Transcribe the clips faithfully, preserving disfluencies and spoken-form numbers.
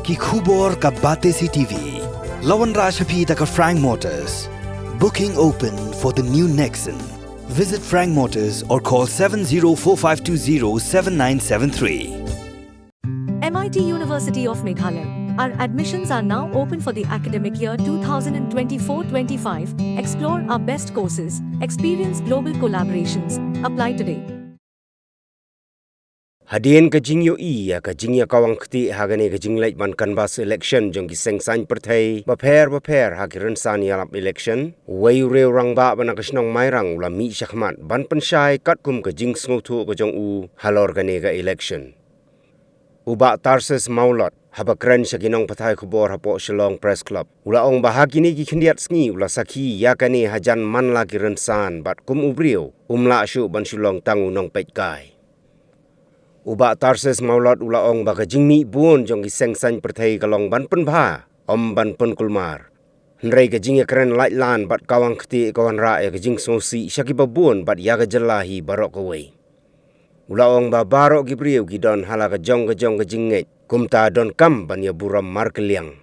Ki khubor ka Batesi T V. La wanrah sha phi da ka Frank Motors. Booking open for the new Nexon. Visit Frank Motors or call seven zero four five two zero seven nine seven three. M I T University of Meghalaya. Our admissions are now open for the academic year twenty twenty-four twenty-five. Explore our best courses, experience global collaborations. Apply today. Hadien ka jingïohi ïa ka jingïakawang kti ha kane ka jingleit ban canvass election jong ki seng saiñ pyrthei bapher bapher ha ki rynsan ïalap election, uwei u riew rangbah ba na ka shnong Mairang u la mih shakhmat ban pynshai katkum ka jingsngewthuh ka jong u halor kane ka election. U Bah Tarses Mawlot, haba kren sha ki nongpathai khubor hapoh Shillong Press Club, u la ong ba ha kine ki khyndiat sngi u la sakhi ïa kane hajan man la ki rynsan bad kum u briew um lah shuh ban shu long tang u nongpeitkai. U Bah Tarses Mawlot u la ong ba ka jingmih bun jong ki seng saiñ pyrthei ka long ban pynbha, ym ban pynkulmar. Hynrei ka jingïakren laitlan bad kawang kti ka wanrah ïa ka jingsngewsih sha kiba bun bad ïa ka jylla hi baroh kawei. U la ong ba baroh ki briew ki don ha la ka jong ka jong ka jingngeit, kumta donkam ban ïaburom markylliang.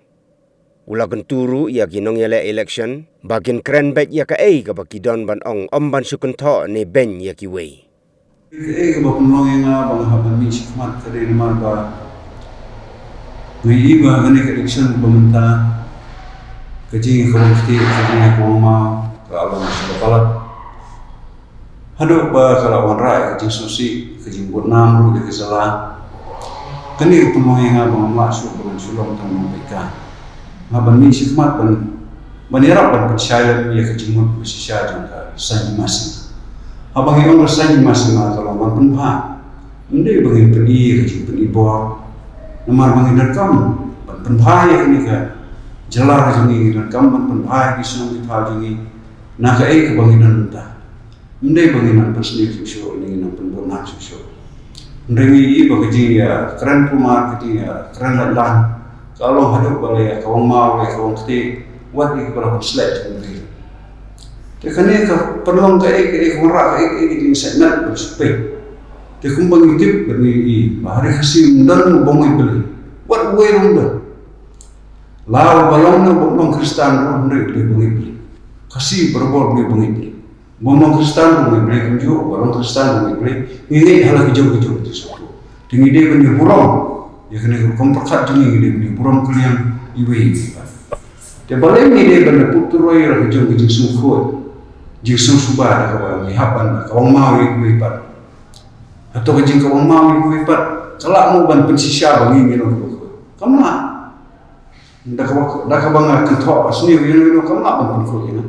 U la kyntu ruh ïa ki nongïaleh election ba kin kren beit ïa kaei kaba ki don ban ong, ym ban shu kynthoh ne beiñ ïa kiwei. Kaei kaba pynlong ïa nga ba nga hap ban mih shakhmat ka dei namar ba nga ïohi ba kane ka election ba mynta, ka jingïakawang kti, ka jingïakawang maw ka la long kaba palat. Haduh ba ka la wanrah ïa ka jingsngewsih, ka jingbudnam ruh ïa ka jylla. Kane ka pynlong ïa nga ba ngam lah shuh ba ngan shu long tang u nongpeitkai. Nga hap ban mih shakhmat ban, ban ïarap ban pynshai lem ïa ka jingmut ba shisha jong ka saiñ Hima Sima. Haba ngi ong ka saiñ Hima Sima ka long ban pynbha. Ym dei ba ngin pyni ïa ka jingpyni bor. Namar ba ngi donkam ban pynbha ïa kane ka jylla ka jong ngi, ngi donkam ban pynbha ïa ki shnong ki thaw jong ngi. Na kaei kaba ngi don mynta. Ym dei ba ngin nang pynsniew shuh shuh, ne ngin nang pynbun nam shuh shuh. Hynrei ngi ïohi ba ka jingïakren kulmar, ka jingïakren laitlan, ka long haduh ba la ïakawang maw, la ïakawang kti, wat ïa kiba la pynsleh jingmut. Te kane ka pynlong kaei kaei, ka wanrah kaei kaei ka jingsngewsih bad sngewpeit. Te kumba ngi tip bad ngi ïohi ba ha ri Khasi ym don u bym ngeit Blei. Wat uwei ruh ym don. La uba long ne u bym long Khristan ruh hynrei u dei u bym ngeit Blei. Khasi barabor u dei u bym ngeit Blei. Bym long Khristan bym ngeit Blei kumjuh, ba long Khristan bym ngeit Blei. Ngi ngeit ha la ki jong ki jong ki jong. Te ngi dei ban ïa burom ïa kane ka rukom pyrkhat jong ngi, ngi dei ban ïa burom kylliang iwei iwei. Te balei ngi dei ban ïa put turoi ïa la ki jong ki jingsngewkhuid, jingsngewsuba da kaba ngi hap ban kawang maw ïa kiwei pat. Hato ka jingkawang maw ïa kiwei pat ka lah mo ban pynshisha ba ngi ngi long kiba khuid? Kam lah. Da kaba, da kaba nga kynthoh sniew ïa no ïa no kam lah ban pynkhuid ïa nga.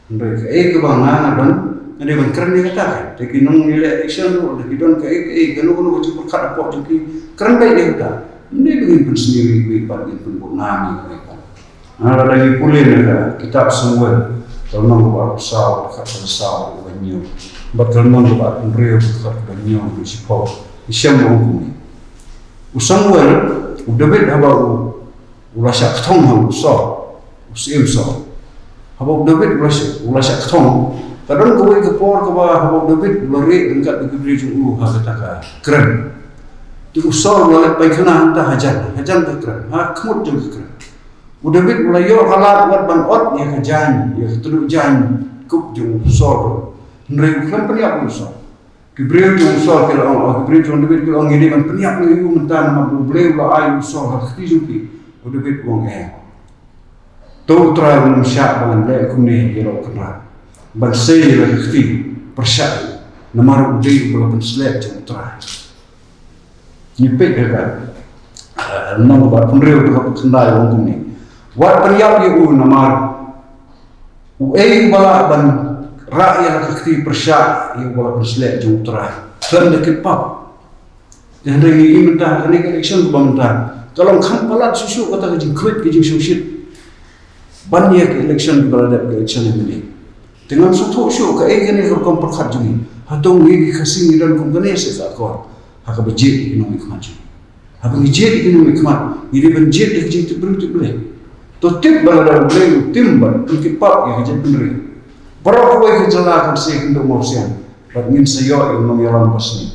Hynrei kaei kaba nga nga don, nga dei ban kren ïa kata. Te ki nongïaleh election ruh, da ki don kaei kaei, kano kano ka jingpyrkhat hapoh jong ki, kren beit ïa kata. Ym dei ba ngin pynsniew ïa kiwei pat, ngin pynbun nam ïa kiwei pat. Nga la dang ïa pule na ka kitab Samuel, ka lynnong kaba arphew saw, dkhot kaba saw, kaba hynñiew. Bad ka lynnong kaba arphew hynriew, dkhot kaba hynñiew, kaba shiphew. Ngi shem ba ong kumne. U Samuel, u David haba u u la shah kthong ha u Saul, u syiem Saul. Haba u David u la shah, u la shah kthong, ka don kawei ka por kaba haba u David u la rieh ryngkat bad ki briew jong u ha kata ka krem. Te u Saul u la leit paikhana hangta hajan, hajan ka krem, ha khmut jong ka krem. U David u la ïoh ka lad wat ban ot ïa ka jaiñ, ïa ka tnum jaiñ kup jong u Saul. Hynrei u khlem pynïap ïa u Saul. Ki briew jong u Saul ki la ong, oh, ki briew jong u David ki la ong, ngi dei ban pynïap ïa u mynta namar ba U Blei u la ai ïa u Saul ha ka kti jong phi. U David u ong, eh. To U Trai un ym shah ba ngan leh kumne ïa la u kynrad, ban sei ïa la ka kti pyrshah ïa u, namar u dei uba la pynsleh jong U Trai. Ngi peit ïa ka, eh, lynnong kaba arphew hynriew, dkhot kaba khyndai u ong kumne. Wat pynïap ïa u namar uei uba lah ban rah ïa la ka kti pyrshah ïa uba la pynsleh jong U Trai khlem da kit pap? Te hynrei ngi ïohi mynta ha kane ka election kaba mynta ka long kham palat shuh shuh kata ka jingkhluit ka jingshongshit ban ïa ka election kaba la dep, ka election M L A. Te ngam sngewthuh shuh kaei kane ka rukom pyrkhat jong ngi. Hato ngi ki Khasi ngi don kum kane se ka akor ha kaba jied ïa ki nongmihkhmat jong ngi? Haba ngi jied ïa ki nongmihkhmat, ngi dei ban jied da ka jingtip briew tip Blei. To tip ba lada U Blei u tim bad u kit pap ïa ka jaitbynriew, baroh kawei ka jylla kan sa ïakynduh mawsiang bad ngin sa ïoh ïa u nongïalam basniew.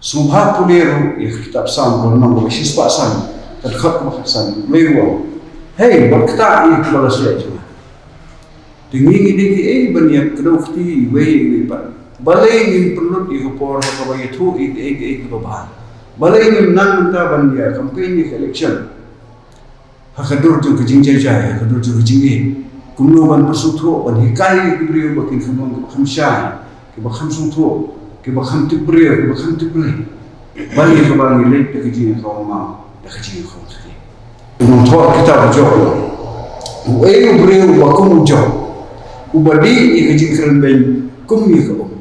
Sngewbha pule ruh ïa ka kitab Salm, ka lynnong kaba shispah san, Ka dkhot kaba khatsan, wei u ong, hei, wat ktah ïa kiba la sleh jong nga. Te ngi ngi dei kiei ban ïa kdew kti iwei ïa iwei pat? Balei ngim pynlut ïa ka por ha kaba ïathuh ïa kiei kiei kiba bha? Balei ngim nang mynta ban ïa campaign ïa ka election ha ka dur jong ka jingjai jai, ha ka dur jong ka jingeh? Kumno ban pynsngewthuh, ban hikai ïa ki briew ba kin kham long kiba kham shai, kiba kham sngewthuh, kiba kham tip briew, kiba kham tip Blei? Ban ïa kaba ngi leit da ka jingïakawang maw, da ka jingïakawang kti. U nongthoh kitab u Job u ong, uei u briew uba kum u Job, uba dih ïa ka jingkrenbeiñ kum ïa ka um?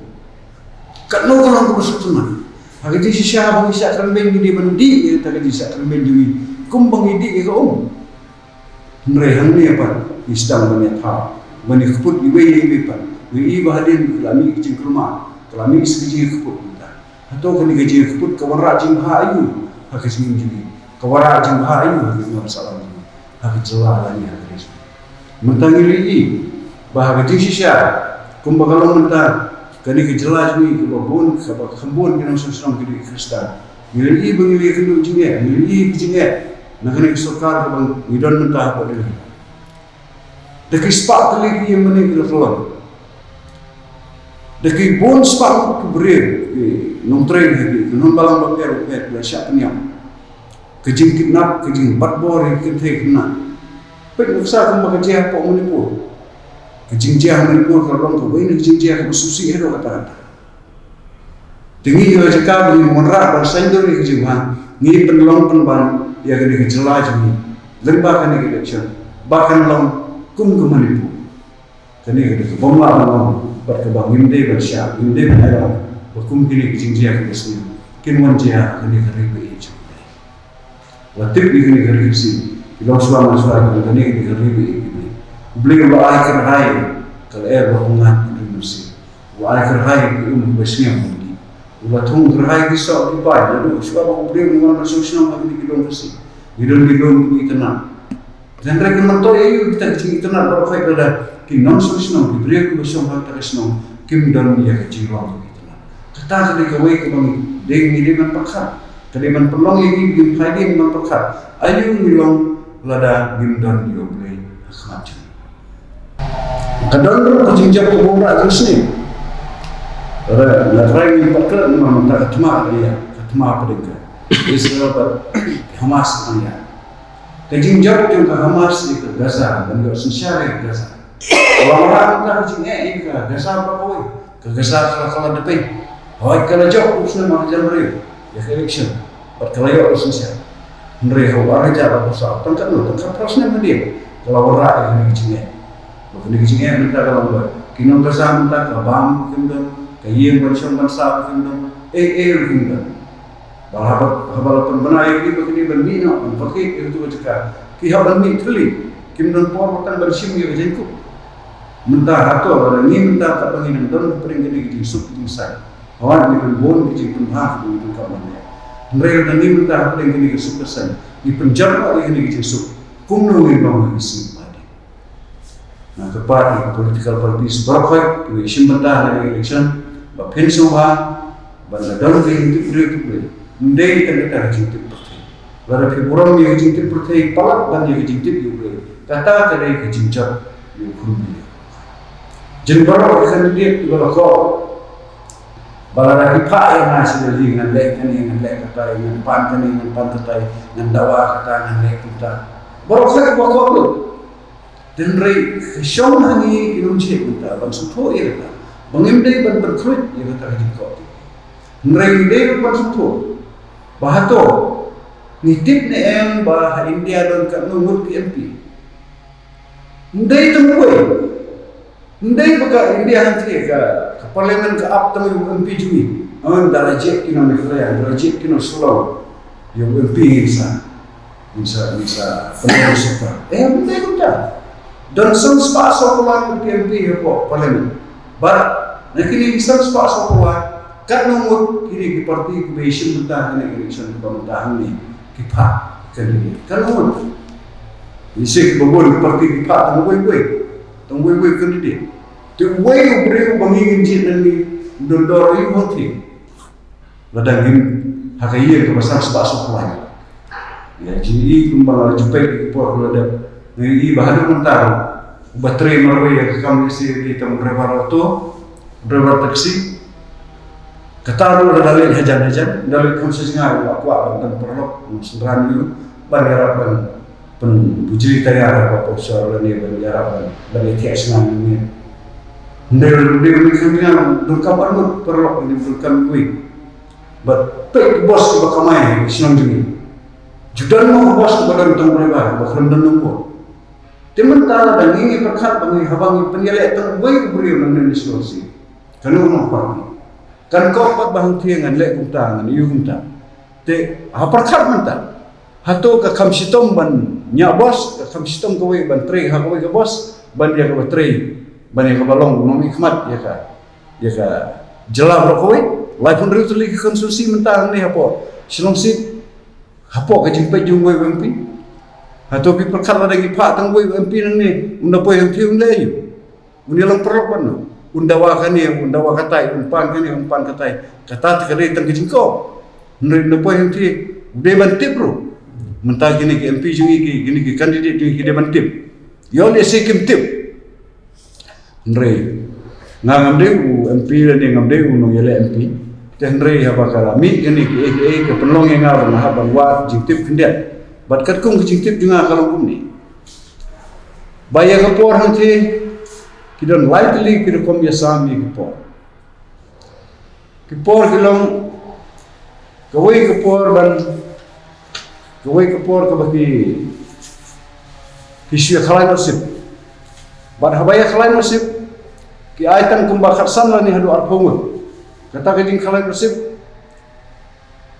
Katno ka long kaba sngewtynnat. Ha ka jingshisha haba ngi shah krenbeiñ ngi dei ban dih ïa kata ka jingshah krenbeiñ jong ngi kumba ngi dih ïa ka um. Hynrei hangne pat ngi sdang ban ïathaw, ban ïakynduh iwei ïa iwei pat. Ngi i ba hadien ka la mih ka jingkulmar, ka la mih sa ka jingïakynduh mynta. Hato kane ka jingïakynduh ka wanrah jingbha aïu ha ka jingim jong ngi? Ka wanrah jingbha aïu ha ka jingim sahlang jong ngi, ha ka jylla lane ha ka ri jong ngi? Mynta ngi la ïohi ba ha ka jingshisha, kumba ka long mynta, kane ka jylla jong ngi kaba bun, kaba kham bun ki nongshong shnong ki dei ki Khristan. Ngi la ïohi ba ngi la ïakynduh jingeh, ngi la ïohi ka jingeh na kane ka sorkar kaba ngi don mynta hapoh Delhi. Da ki spah tylli ki ïingmane ki la kyllon. Da ki bun spah ngut ki briew, ki nongtrei ha ki, ki nongbalang bapher bapher ki la shah pynïap. Ka jingkidnap, ka jingbatbor ïa ki kynthei khynnah. Peit nuksa kumba ka jia hapoh Manipur. Ka jingjia ha Manipur ka long kawei na ka jingjia kaba sngewsih haduh katta katta. Te ngi ïoh jaka ba ngi wanrah ban saiñdur ïa ka jingbha, ngi pynlong pynban ïa kane ka jylla jong ngi lyngba kane ka election ba kan long kum ka Manipur. Kane ka dei kaba ym lah ban long bad kaba ngim dei ban shah, ngim dei ban ïalam ba kum kine ki jingjia kiba sniew kin wan jia ha kane ka ri ba ïeit jong ngi. La tip ïa kane ka ri Khasi, ki longshuwa manshuwa, ïa kane ka ri ba ïeit jong ngi. U Blei u la ai kyrhai ka lyer ba pyngngad, u Blei mynsiem. U la ai kyrhai ka um ba sngewbha ban dih. U la thung kyrhai ki soh ki paid, naduh shuwa ba u Blei u wan ban shong shnong ha kine ki lum Khasi. Ngi don ki lum kiba itynnad. Hynrei ki myntoi aïu kita ki jingitynnad baroh khoit lada ki nongshong shnong, ki briew kiba shong ha kata ka shnong kim don ïa ka jinglong kiba itynnad? Kata ka dei kawei kaba ngi dei, ngi dei ban pyrkhat. Ka dei ban pynlong ïa ngi ba ngin phai dien ban pyrkhat aïu ngi long lada ngim don ïa U Blei ha khmat jong ngi. Ka don ruh ka jingjop kaba wanrah jingsniew. Lada nga trai ngin pat kren, namar mynta ka thma ka dang ïaid, ka thma pdeng ka Israel bad Hamas ka dang ïaid. Ka jingjop jong ka Hamas ïa ka Gaza, ban ïoh synshar ïa ka Gaza. Ka la wanrah mynta ka jingeh ïa ka Gaza baroh kawei. Ka Gaza ka la, ka la dpei. Hooid, ka la jop u snem ar hajar hynriew ïa ka election bad ka la ïoh ka synshar. Hynrei ha u ar hajar arphew saw, tang katno, tang khatphra snem hadien, ka la wanrah ïa kane ka jingeh. Bad kane ka jingeh mynta ka long ba ki nong Gaza mynta ka bam kim don, ka ïing ban shong ban saw kim don, ei ei ruh kim don. Ba haba, haba la pynbna ïa kine ba kine ban mih noh, ban pyrkhat ïa katu ka jaka, ki hap ban mih thylli, kim don por ba tang ban shim ïa ka jaiñkup. Mynta hato lada ngi mynta katba ngi nang don hapdeng kane ka jingsuk ka jingsaiñ, hooid ngi don bun ka jingpynbha kaba ngi donkam ban leh. Hynrei lada ngi mynta hapdeng kane ka suk ka saiñ ngi pynjot noh ïa kane ka jingsuk, kumno ngin long ha ka sngi ba hadien? Nga kyrpad ïa ki political parties baroh khoit kiba ïashim bynta ha kane ka election ba phin sngewbha ban da don ka jingtip briew tip Blei. Ym dei tang kata ka jingtip pyrthei. Lada phi burom ïa ka jingtip pyrthei, palat ban ïa ka jingtip ïa U Blei. Kata ka dei ka jingjop ïa u khun Blei. Jin baroh ki candidate kiba la koh ba lada ki phah ïa nga sha Delhi ngan leh kane, ngan leh katai, ngan pan kane, ngan pan katai, ngan dawa kata, ngan leh kumta. Baroh khoit ba koh lut. Hynrei ka shong ha ngi ki nongjied mynta ban sngewthuh ïa kata ba ngim dei ban pynkhluit ïa kata ka jingkoh. Hynrei ngi dei ban sngewthuh ba hato ngi tip ne em ba ha India don katno ngut ki M P? Ym dei tang uwei. Ym dei ba ka India hangtei ka, ka parliament ka ap tang ïa u M P jong ngi. Ym, da la jied ki nong Meghalaya, da la jied ki nong Shillong, ïa u M P ngin sa, ngin sa, ngin sa pynlong sorkar. Eh, ym dei kumta. Don san spah sawphew lai ngut ki M P hapoh parliament. Bad na kine ki san spah sawphew lai, katno ngut kine ki party kiba ïashim bynta ha kane ka election kaba mynta hangne ki phah candidate? Katno ngut? Ngi sngewthuh ba bun ki party ki phah tang uwei uwei, tang uwei uwei candidate. Te uwei u briew uba ngi ngin jied na ngi, un don dor aïu hangtei lada ngim ha ka ïing kaba san spah sawphew lai? Ïa jingïohi kumba la ju peit ki por la dep. Nga ïohi ba haduh mynta ruh, uba trei marwei ïa ka kam lehse dei tang u driver auto, driver taxi. Kata ruh lada leit hajan hajan, da leit kham shisngi la kwah ban don paralok, ban synran ïa u, ban ïarap ban pynbujli tayar haba pynshor lane ban ïarap ban, ban ïathiah shnong lane. Hynrei lada leit kham shisngi donkam arngut paralok lane donkam iwei. Bad peit ki bos kiba kamai ha shnong jong ngi. Ju don mo ki bos kiba don tang driver ba khlem don nombor. Te mynta lada ngi ngi pyrkhat ba ngi haba ngi pynïaleh tang uwei u briew nangne na shnong sih, kano kano ka party kan kop pat ba hangthie ngan leh kumta, ngan ïoh kumta. Te ha pyrkhat mynta, hato ka kham shitom ban ñiah bos, ka kham shitom kawei ban trei ha kawei ka bos ban ïa kaba trei, ban ïa kaba long nongmihkhmat ïa ka, ïa ka jylla baroh kawei? Laiphew hynriew tylli ki constituency mynta hangne hapoh Shillong seat, hapoh ka jingpeit jong uwei u M P. Hato phi pyrkhat lada ngi phah tang uwei u M P nangne, un da poi hangthie un leh aïu? Un ïalong paralok bad no? Un dawa kane, un dawa katai, un pan kane, un pan katai. Kata te ka dei tang ka jingkop. Hynrei un da poi hangthie, u dei ban tip ruh. Mynta kine ki M P jong ngi ki, kine ki candidate jong ngi ki dei ban tip. Ïoh lehse kim tip. Hynrei nga ngam dei u M P lane ngam dei u nongïaleh M P. Te hynrei haba ka la mih kane kiei kiei ka pynlong ïa nga ba nga hap ban wad jingtip khyndiat. Bad katkum ka jingtip jong nga ka long kumne. Ba ïa ka por hangthie ki don lai tylli ki rukom ïasam ïa ki por. Ki por ki long, kawei ka por ban, kawei ka por kaba ki, ki shu ïa khlaiñ nohsip. Bad haba ïa khlaiñ nohsip, ki ai tang kumba khatsan lane haduh arphew ngut. Kata ka jingkhlaiñ nohsip,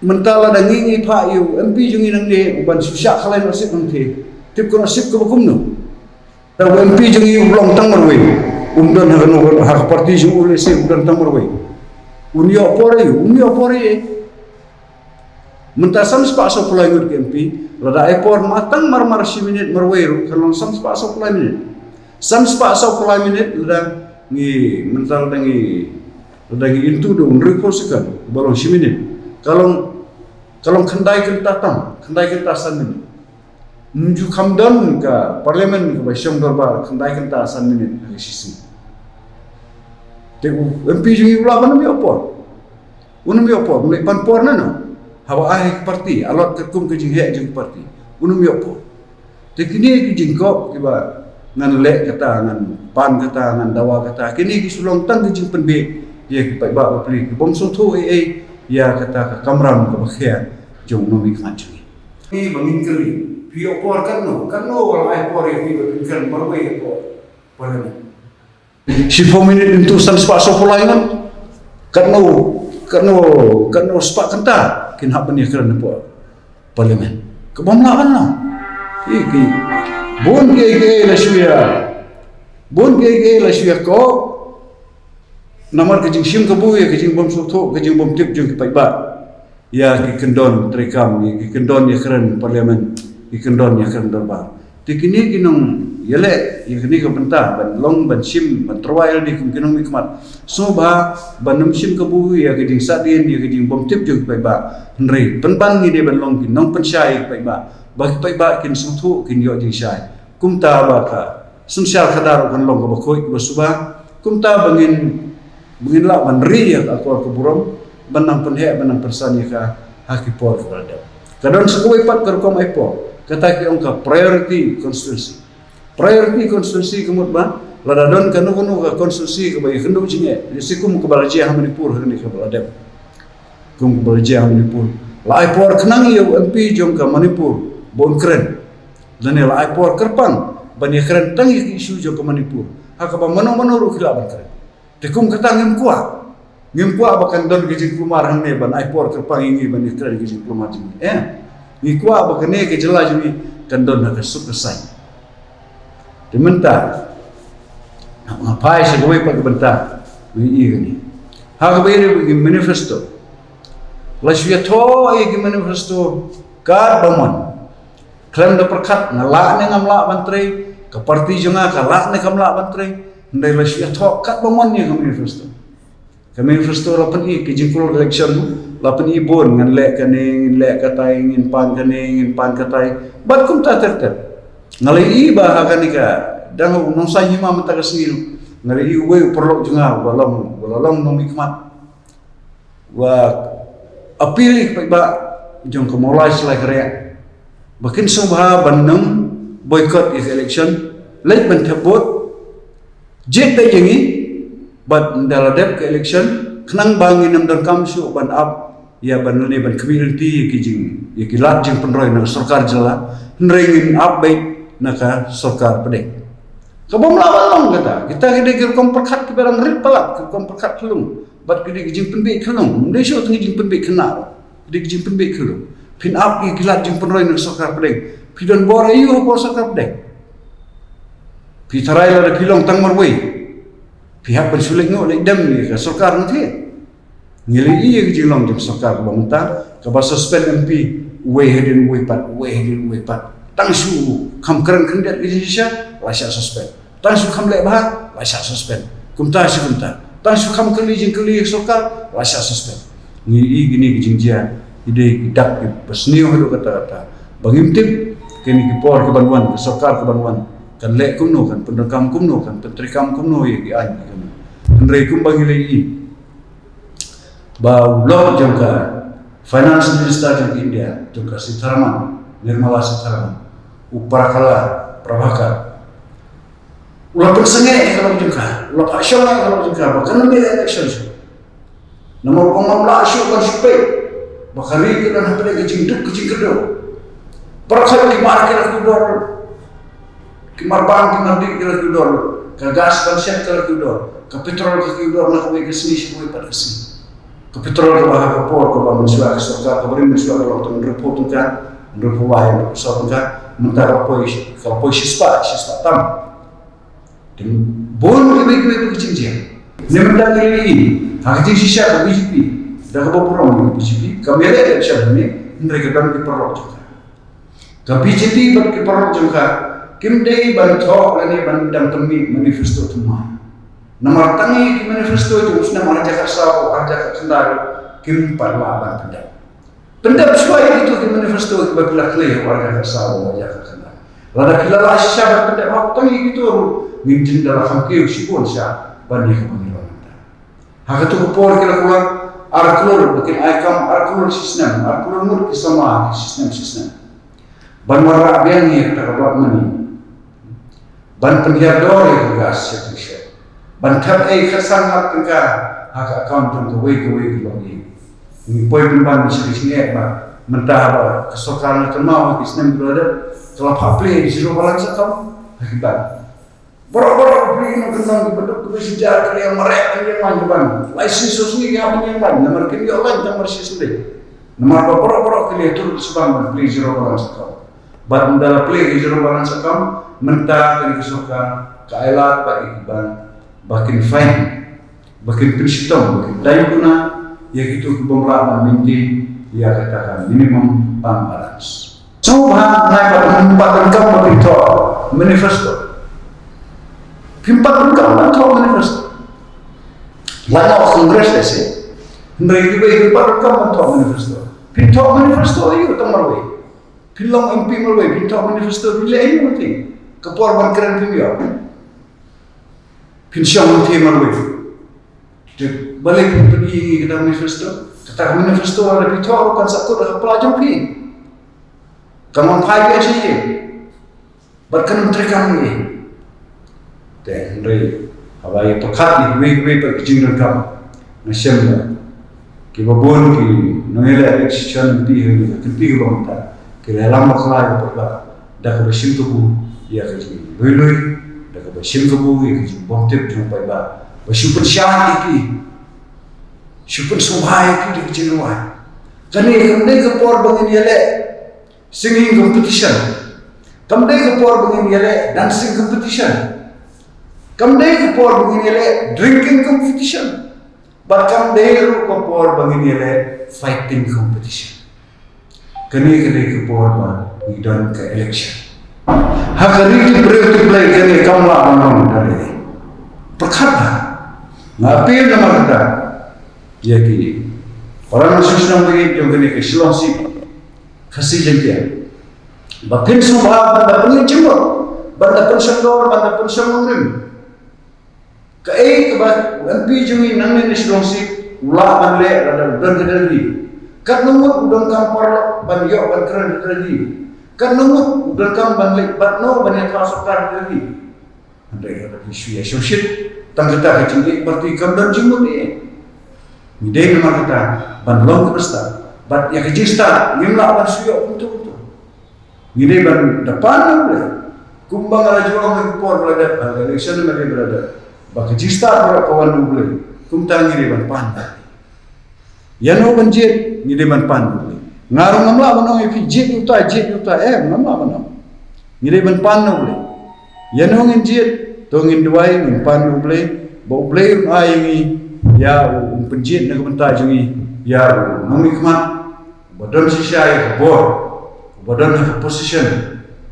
mynta lada ngi ngi phah ïa u M P jong ngi nangne u ban shu shah khlaiñ nohsip hangthie, tip ka nohsip kaba kumno. Da u M P jong ngi u long tang marwei. Um don ha kano, ha ka party jong u lehse u don tang marwei. Un ïoh por aïu, um ïoh por aïu. Mynta san spah saw phew lai ngut ki M P, lada ai por ma tang mar mar shi minit marwei ruh kan long san spah saw phew lai minit. San spah saw phew lai minit lada ngi, mynta lada ngi, lada ngi into da u hynriewphew second, ba long shi minit. Ka long, ka long khyndai kynta tam, khyndai kynta san minit. Ym ju kham don ka parliament kaba shong dorbar khyndai kynta san minit ha ka shisngi. Te u M P jong ngi u lah ban ym ïoh por. Un ym ïoh por, un leit pan por na no. Haba ai ha ka party, a lot katkum ka jingheh jong ka party. Un ym ïoh por. Te kine ki jingkop kiba ngan leh kata, ngan pan kata, ngan dawa kata, kine ki shu long tang ki jingpynbeit ïa ki paidbah bapli, ki bym sngewthuh ei ei ïa kata ka kamram kaba khia jong u nongmihkhmat jong ngi. Ngi ba ngin kylli, phi ïoh por katno, katno la ai por ïa phi ba phin kren marwei hapoh parliament? Shiphew minit into san spah saw phew lai ngut. Katno, katno, katno spah kynta kin hap ban ïakren hapoh parliament? Ka bym lah ban long. Ki, ki, bun kiei kiei la shu ïa, bun kiei kiei la shu ïakop. Namar ka jingshim kabu ïa ka jingbym sngewthuh, ka jingbym tip jong ki paidbah ïa ki kyndon treikam, ïa ki kyndon ïakren parliament, ki kyndon ïakren dorbar. Te kine ki nongïaleh ïa kane ka bynta ban long, ban shim, ban tyrwa ïalade kum ki nongmihkhmat, sngewbha ban ym shim kabu ïa ka jingsahdien, ïa ka jingbym tip jong ki paidbah. Hynrei pynban ngi dei ban long ki nongpynshai ïa ki paidbah, ba ki paidbah kin sngewthuh, kin ïoh jingshai. Kumta ba ka synshar khadar kan long kaba khuid kaba suba. Kumta ba ngin, ba ngin lah ban ri ïa ka akor ka burom, ban nang pynheh, ban nang pynsan ïa ka ha ki por kiba la dep. Ka don sa kawei pat ka rukom ai por, kata ki ong ka priority constituency. Priority constituency ka mut ba lada don kano kano ka constituency kaba ïakynduh jingeh, lehse kum kaba la jia ha Manipur ha kane kaba la dep. Kum kaba la jia ha Manipur, la ai por khnang ïa u M P jong ka Manipur ba un kren. Lane la ai por kyrpang ban ïakren tang ïa ka issue jong ka Manipur, ha kaba mano mano ruh ki lah ban kren. Te kum kata ngim kwah. Ngim kwah ba kan don ka jingkulmar hangne ban ai por kyrpang ïa ngi ban ïakren ka jingkulmar jong ngi. Eh, ngi kwah ba kane ka jylla jong ngi kan don ha ka suk ka saiñ. Te mynta nga phai sha kawei pat ka bynta, ngi ïa kane. Ha kaba ïadei bad ki manifesto, la shu ïathoh ïa ki manifesto katba mon. Khlem da pyrkhat nga lah ne ngam lah ban trei, ka party jong nga ka lah ne kam lah ban trei. Hynrei la shu ïathoh katba mon ïa ka manifesto. Ka manifesto la pyni ka jingkloi election, La pyni bun, ngan leh kane, ngin leh katai, ngin pan kane, ngin pan katai. Bad kumta ter ter. Nga la ïohi ba ha kane ka, dang u nongsaiñ hima mynta ka sngi. Nga la ïohi uwei u paralok jong nga, u la long, u la long nongmihkhmat. Wa appeal ïa ki paidbah jong ka Mawlai Syllai Kyrriah ba kin sngewbha ban nym boycott ïa ka election, leit ban thep vote, jied beit ïa ngi, bad ynda la dep ka election, khnang ba ngin nym donkam shuh ban ap ïa ban lane ban khmih lynti ïa ki jing, ïa ki lad jingpynroi na ka sorkar jylla, hynrei ngin ap beit na ka sorkar pdeng. Ka bym lah ban long kata, kita ki dei ki rukom pyrkhat kiba dang rit palat, ki rukom pyrkhat khyllung. Bad ki dei ki jingpynbeit khyllung, ym dei shuh tang ki jingpynbeit khynnah. Ki dei ki jingpynbeit khyllung. Phin ap ïa ki lad jingpynroi na ka sorkar pdeng. Phi don bor aïu ha ka sorkar pdeng? Phi tharai lada phi long tang marwei, phi hap ban shu leit nguh leit dem ïa ka sorkar, nga thied. Ngi la ïohi ïa ka jinglong jong ka sorkar kaba mynta, kaba suspend M P uwei hadien uwei pat, uwei hadien uwei pat. Tang shu kham kren khyndiat ka jingshisha, la shah suspend. Tang shu kham leh bha, la shah suspend. Kumta shi kumta. Tang shu kham kylli jingkylli ïa ka sorkar, la shah suspend. Ngi ïohi kine ki jingjia, ki dei ki dak kiba sniew haduh katta katta. Ba ngim tip, kine ki por ki ban wan, ka sorkar ka ban wan, kan leh kumno, kan pyndonkam kumno, kan pyntreikam kumno ïa ki aiñ ki kanon. Hynrei kumba ngi la ïohi ba u lok jong ka Finance Minister jong ka India, jong ka Sitharaman, Nirmala Sitharaman, u Prahalad Prabhakar, u la pynsangeh ïa ka lok jong ka, u la phah shong ïa ka lok jong ka ba kan ym leh election shuh. Namar u ong ngam lah shuh ban shu peit ba ka ri ka don hapdeng ka jingduk ka jingkyrduh. Baroh khoit ki mar ki la kiew dor, ki mar bang ki mar dih ki la kiew dor, ka gas ban shet ka la kiew dor, ka petrol ka kiew dor na kawei ka sngi sha kawei pat ka sngi. Ka petrol kaba ha ka por kaba mynshuwa ka sorkar kaba ri mynshuwa ka long tang hynriewphew tyngka, hynriewphew wai, hynriewphew saw tyngka, mynta ka poi, ka poi shispah, shispah tam. Te bun kiwei kiwei ki jingjia. Ne mynta ngi la ïohi ha ka jingshisha ka B J P, da kaba burom ka B J P kam ïaleh election hangne, hynrei ka don ki paralok jong ka. Ka B J P bad ki paralok jong ka kim dei ban thoh lane ban dang tymmen manifesto thymmai. Namar tang ïa ki manifesto jong u snem ar hajar khatsaw, ar hajar khatkhyndai kim pat lah ban pyndep. Pyndep shuwa ïa kito ki manifesto kiba phi la khlei ha u ar hajar khatsaw, ar hajar khatkhyndai. Lada phi la lah shisha ban pyndep hok tang ïa kito ruh, ngin jin da la kham kiew shibun sha ban ïa kaba ngi long mynta. Ha kato ka por ki la kular ar klur, ba kin ai kam ar klur shisnem, ar klur ngut ki samla shisnem shisnem. Ban wanrah biang ïa kata ka blood money. Ban pynhiar dor ïa ka gas sha ka shet. Ban thep ei khatsan lak tyngka ha ka account jong kawei kawei ka longïing. Ngi poi pynban sha ka jingeh ba mynta haba ka sorkar la kynmaw ha ki snem kiba la dep, ka la phah plie zero balance account ha ki bank. Baroh baroh ki plie, nongkyndong kiba duk kiba jynjar ki la ïa mareh ban ïeng lain ki bank. Lai sngi saw sngi ki hap ban ïeng lain namar kim ïoh lain tang mar shi snem. Namar ba baroh baroh ki la ïa tur sha bank ban plie zero balance account. Bad ynda la plie ki zero balance account, mynta kane ka sorkar ka ai lad pat ïa ki bank ba kin fine, ba kin pynshitom, ba kin daiñ kuna ïa kito ki bym lah ban maintain ïa kata ka minimum bank balance. Sngewbha nai pat, ym pat donkam ba phin thoh manifesto. Phim pat donkam ban thoh manifesto. Lano Congress lehse, hynrei kiwei phim pat donkam ban thoh manifesto. Phin thoh manifesto aïu tang marwei? Phin long M P marwei, phin thoh manifesto, phin leh aïu? Ka por ban kren phim ïoh. Phin shong hangtei marwei. Te balei phin pyni ïa ngi kata ka manifesto? Kata ka manifesto lada phi thoh ruh kan sahkut ha ka pla jong phi. Kan ym phai biang sha ïing. Bad kan ym treikam ïa ngi. Te hynrei haba ïa pyrkhat ïa kiwei kiwei pat ki jingdonkam, nga shem ba kiba bun ki nongïaleh election, kynti ha kane ka kynti kaba mynta, ki la ïalam bakla ïa ka paidbah da kaba shim kabu ïa ka jinglui lui, da kaba shim kabu ïa ka jingbymtip jong u paidbah, ba shu pynshai ïa ki, shu pynsngewbha ïa ki da ka jingrwai. Kane kam dei ka por ba ngin ïaleh singing competition. Kam dei ka por ba ngin ïaleh dancing competition. Kam dei ka por ba ngin ïaleh drinking competition. Bad kam dei ruh ka por ba ngin ïaleh fighting competition. Kane ka dei ka por ba ngi don ka election. Ha ka ri tip briew tip Blei kane kam lah ban long da lei. Pyrkhat bha. Nga appeal namar kata ïa ki Para nongshong shnong jong kane ka Shillong Seat Khasi Jaiñtia, ba phin sngewbha ban da pynleit jingmut, ban da pynshongdor, ban da pynshong nongrim. Kaei kaba u M P jong ngi nangne na Shillong Seat u lah ban leh lada u don ha Delhi. Katno ngut u donkam paralok ban ïoh ban kren ha Delhi. Katno ngut u donkam ban leit bat noh ban ïatrei sorkar ha Delhi. Hynrei haba phi shu ïa shongshit tang kata ka jingïeit party kam don jingmut ei. Ngi dei namar kata ban long kaba stad. Bad ïa ka jingstad ngim lah ban shu ïoh kumto kumto. Ngi dei ban da pan na U Blei. Kumba nga la ju ong ha ka por ba la dep, ha ka election ba la dep, ba la dep, ba ka jingstad baroh ka wan na U Blei. Kumta ngi dei ban pan na U Blei. Ïano ban jied, ngi dei ban pan na U Blei. Nga ruh ngam lah ban ong ïa phi jied ïa uta, jied ïa uta, em, ngam lah ban ong. Ngi dei ban pan na U Blei. Ïano ngin jied, to ngin duwai, ngin pan na U Blei, ba U Blei un ai ïa ngi ïa u, un pynjied na ka bynta jong ngi ïa u nongmihkhmat uba don shisha ïa ka bor, uba don ha ka position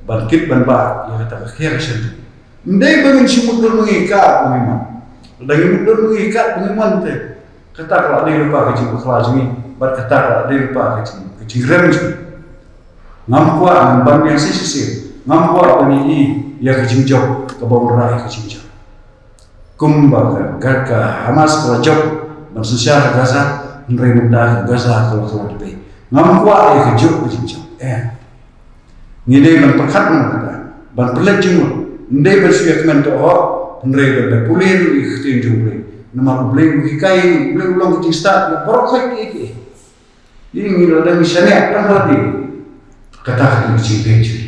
ban kit ban bah ïa kata ka khia ka shen. Ym dei ba ngin shu mutdur ma ngi kat ba ngi mon. Lada ngi mutdur ma ngi kat ba ngi mon te, kata ka la dei lypa ka jingbakla jong ngi, bad kata ka la dei lypa ka jing, ka jingrem jong ngi. Ngam kwah ngan ban biang shisha shisha, ngam kwah ban ïohi ïa ka jingjop kaba wanrah ïa ka jingjop. Kumba ka, ka, ka Hamas ka la jop ban synshar ha Gaza, hynrei mynta ka Gaza ka la, ka la dei. Ngam kwah ïa ka jop ka jingjop. Eh. Ngi dei ban pyrkhat na kata, ban pynleit jingmut. Ym dei ban shu ïa kmen to hok, hynrei ban da pule ruh ïa ka ktien jong U Blei. Namar U Blei u hikai, U Blei u long ka jingstad ïa baroh khoit kiei kiei. Ïa ngi lada ngi shaniah tang ba dei, kata ka dei ka jingpynjah.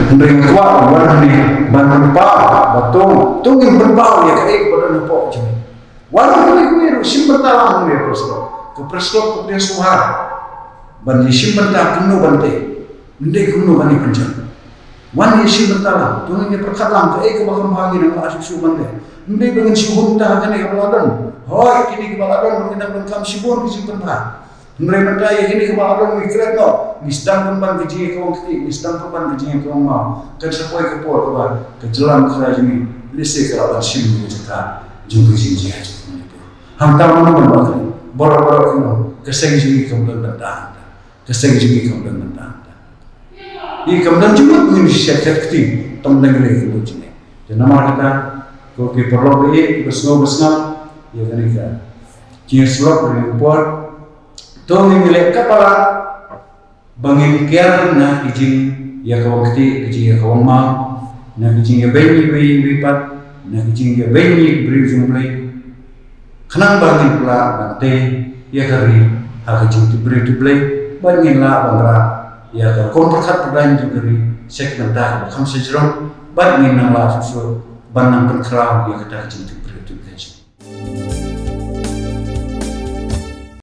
Hynrei nga kwah ban wan hangne ban pynpaw, ba to, to ngin pynpaw ïa kaei kaba don hapoh jong ngi. Wan hangne, hangne ruh shim bynta lang hangne ha press club. Ka press club ka pdiang sngewbha ban ïa shim bynta kumno ban tei, ym dei kumno ban ïa pynjah. Wan ïa shim bynta lang, to ngin ïa pyrkhat lang kaei kaba kham bha ngi nang lah shuh shuh ban leh. Ym dei ba ngin shu hun ta ha kane kaba la don. Hooid, kine kiba la don ba ngin nang donkam shibun ki jingpynbha. Hynrei mynta ïa kine kiba la don ngi klet noh, ngi sdang pynban ka jingïakawang ktieh, ngi sdang pynban ka jingïakawang maw. Kan sa poi ka por kaba ka jylla Meghalaya jong ngi lehse ka la ban shim ïa ka jaka jong ka jingjia jong ka Manipur. Hangta mano mano ba kane, baroh baroh kino, ka seng jong ngi kam don bynta hangta. Ka seng jong ngi kam don bynta hangta. Ngi kam don jingmut, ngin shu shet kti, tang dang leh ka bun jingeh. Te namar kata, ko ki paralok ba ïeit, kiba sngew ba sngap ïa kane ka jingïasyllok ha kane ka por, to ngin ïaleh katba lah ba ngin kiar na ki jingïakawang ktieh, ki jingïakawang maw, na ki jingïabeiñ iwei iwei pat, na ki jingïabeiñ ïa ki briew jong U Blei. Khnang ba ngin lah ban tei ïa ka ri ha ka jingtip briew tip Blei, bad ngin lah ban rah ïa ka rukom pyrkhat pyrdaiñ jong ka ri sha ki bynta kiba kham shajrong, bad ngin nang lah shuh shuh ban nang pynkhraw ïa kata ka jingtip briew tip Blei.